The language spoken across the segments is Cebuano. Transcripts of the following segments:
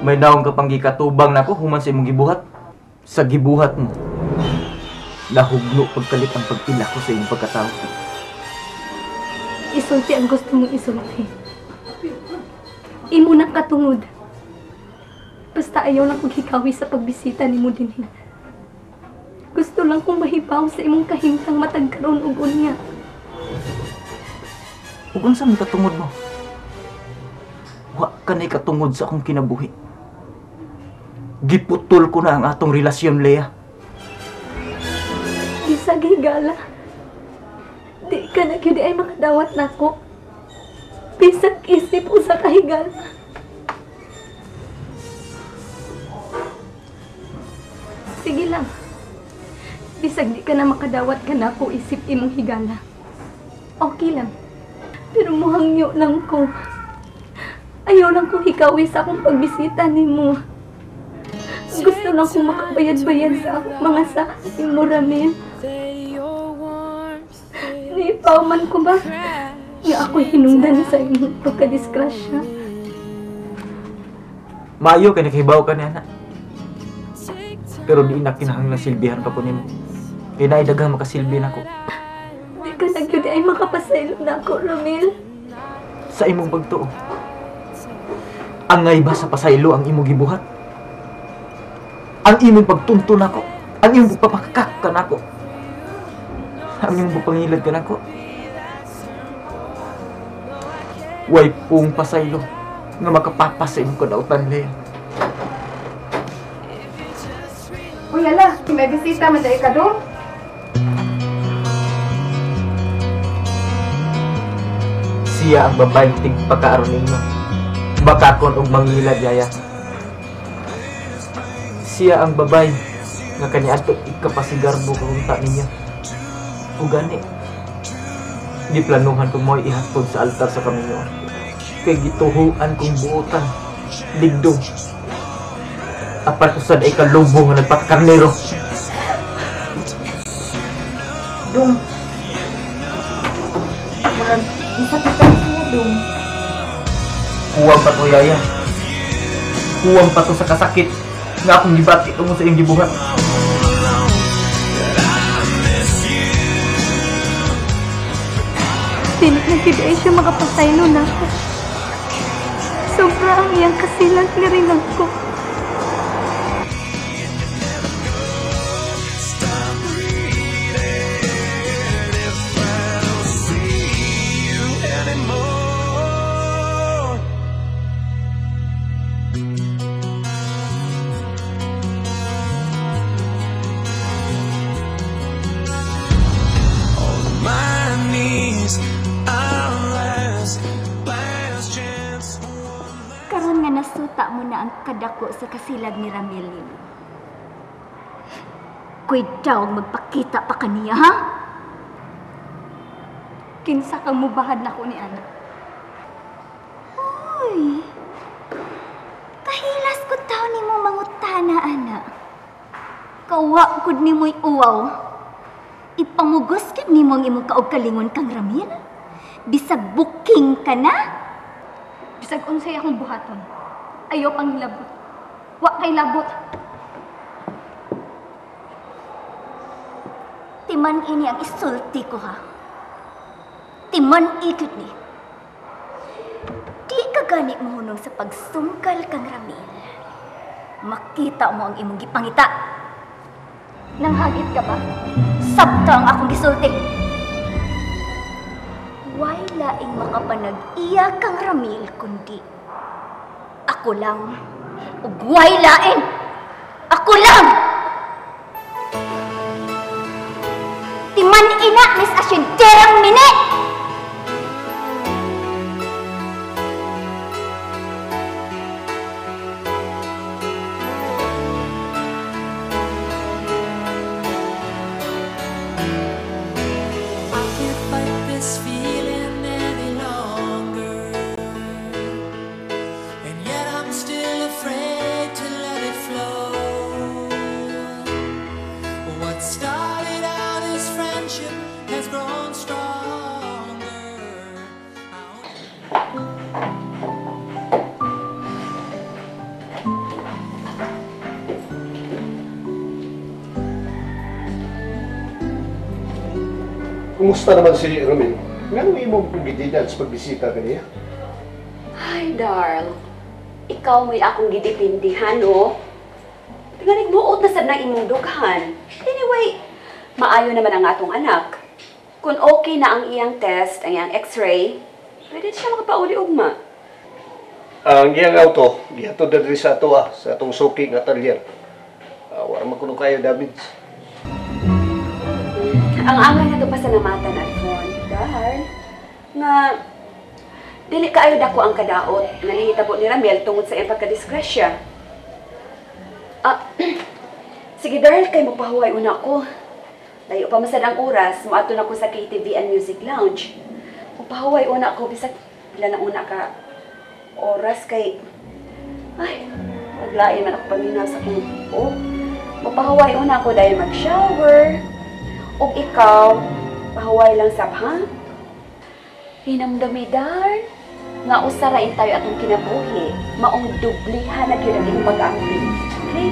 May daong ka pang gikatubang nako human sa imong gibuhat. Sa gibuhat mo, nahugno pagkalit ang pagpila ko sa imong pagkatao. Isulti ang gusto mong isulti. Imo nang katungod. Basta ayaw lang kong hikawi sa pagbisita nimo dinhi. Gusto lang kong mahibaw sa imong kahimtang matag karon ug unya. Ug unsa man katungod mo? Wa ka na'y katungod sa akong kinabuhi. Giputol ko na ang atong relasyon, Lea. Bisag higala, di ka na gyud ay makadawat nako. Bisag isip usa ka higala. Sige lang. Bisag di ka na makadawat ka nako isip imong higala. Okay lang. Pero muhangyo lang ko. Ayaw lang kong hikawi sa akong pagbisita nimo. Gusto lang kong makabayad-bayad sa akong mga sakit mo, Ramil. Niipaw man ko ba nga ako'y hinungdan sa imong pagkadisgrasya? Maayo kay nakahibaw ka ni anak. Pero di na kinahanglan silbihan pa ko nimo. Kay naay daghang makasilbi nako. Di ka na gyud ay makapasaylo nako, Ramil. Sa imong pagtuo, angay ba sa pasaylo ang imong gibuhat? Ang imong pagtunto nako, ang imong pagpapakak ka nako, ang imong pagpangilad ka nako. Way pong pasaylo nga makapapas sa imong kadautan, Lea. Uy, ala, may bisita man dahil ka doon. Siya ang babaeng tigpakaaron ninyo. Bakakon og mangilad, yaya. Siya ang babay nga kaniadto ikapasigarbo kahunta ninyo. O gani, giplanuhan ko mo'y ihatod sa altar sa kaminyoan. Kay gituhuan kong buotan, ligdong. Apan usad ay kalubo nga nagpakakarnero. Dong. Murag, isakitan siya, Dong. Kuwang pa to, yaya. Kuwang pa to sa kasakit nga akong gibati tungod sa iyong gibuhat. Dili na gyud ay siya makapasaylo nako. Sobra ang iyang kasilag na rin ako. Karon nga nasuta mo na ang kadako sa kasilag ni Ramil nimo. Kuy daw magpakita pa kaniya, ha? Kinsa kang mubahad nako ni anak? Uy, kahilas ko taw nimo mangutana, anak. Kawa gud nimoy uwaw. Ipamugos gud nimo ang imong kaugkalingon kang Ramil. Bisag buking ka na. Bisag unsay akong buhaton. Ayaw pang hilabot. Wa kay labot. Timan ini ang isulti ko, ha. Timan ikot ni. Di ka gani mohunong sa pagsungkal kang Ramil. Makita mo ang imong gipangita. Nanghagit ka ba? Sabta ang akong gisulti. Way laing makapanag-iya kang Ramil kundi ako lang. Ug way lain. Ako lang. Timan ina, Miss Asyenderang Mine! I can't fight this feeling any longer, and yet I'm still afraid to let it flow. What started out as friendship has grown stronger. Kumusta naman si Ramil? Ngano imong gidinan sa pagbisita kaniya? Ay, Darl. Ikaw mo'y akong gidipindihan, no? Tingalig buot na sad ng imong dughan. Anyway, maayo naman ang atong anak. Kung okay na ang iyang test, ang iyang x-ray, pwede siya makapauli ugma. Ang iyang auto, gihatod na diri sa ato, sa atong suki nga talyer. Wala man kuno kayo damage. Ang angay na to pasalamatan, Alfon. Darl, nga dili kaayo dako ang kadaot nga nahitabo ni Ramil tungod sa iyang pagkadisgrasya. Sige, Darl, kay mopahuway una ko. Layo pa masad ang oras, moadto na ko sa KTV and Music Lounge. Mopahuway una ko, bisag pila na una ka oras kay... Ay, naglain man ako paminaw sa akong oh. Mopahuway una ko dahil mag-shower. Ug ikaw, pahuway lang sab, ha? Hinamdami, Darl, nga usarain tayo atong kinabuhi, maong dublihan na gyud ang imong pag-amping. Okay?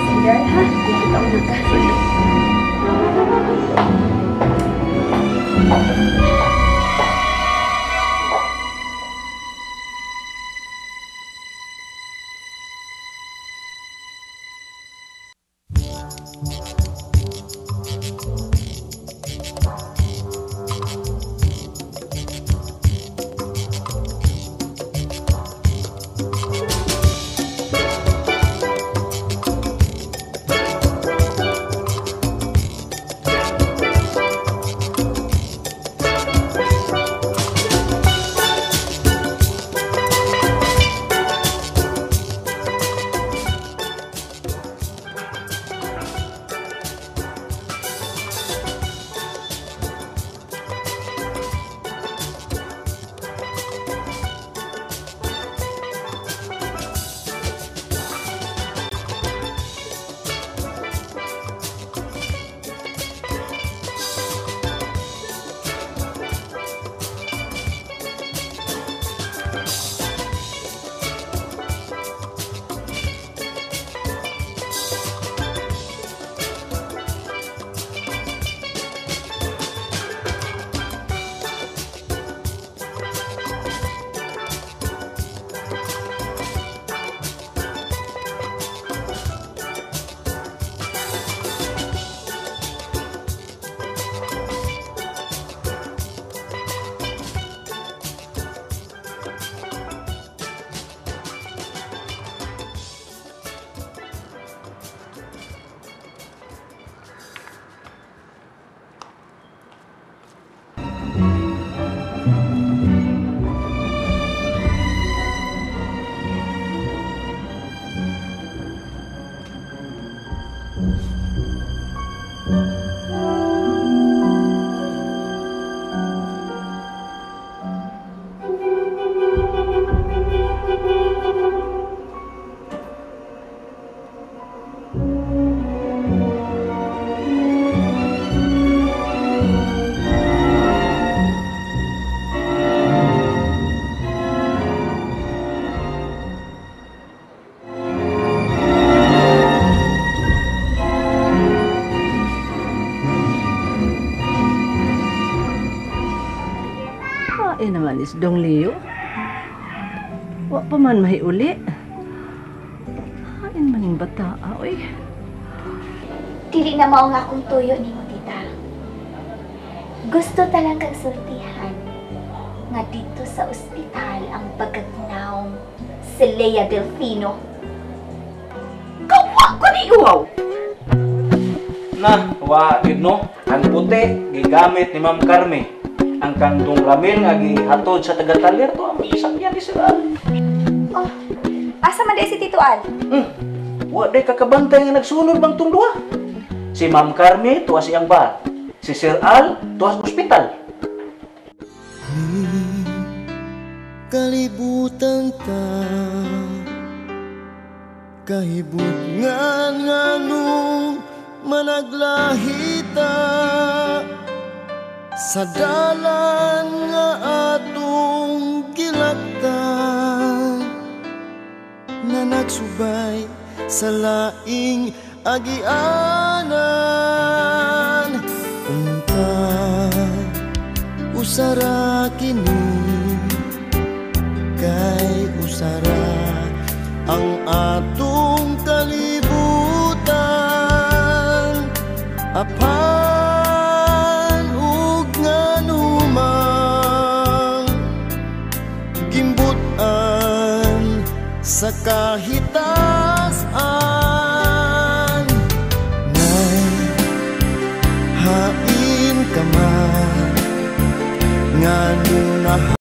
Sige, Darl, ha? Ikaw na ka. Sige. Naman is Dong Leo. Wa pa man mahiuli. Hain man yung bata, oy. Dili na mao nga akong tuyo nimo, tita. Gusto talang kang sultihan nga dito sa ospital ang pagkagnaw si Lea Delfino. Kawa ko ni uwaw! Na, wa yun no? Ang puti, gigamit ni Ma'am Carme. Ang kantong Ramil nga gihatod sa taga-talir to ang isakyan ni Sir Al. Oh, asa man di si Tito Al? Wa day kakabantay nga nagsunod bang tong duha. Si Ma'am Carme tuwa siyang bar. Si Sir Al tuwa sa ospital. Kalibutan ta kahibutngan nganong managlahita sa dalan nga atong gilaktan na nagsubay sa laing agianan. Unta Usara kini kay usara ang atong kalibutan, apan ug nganumang gimbut-an sa kahitas-an.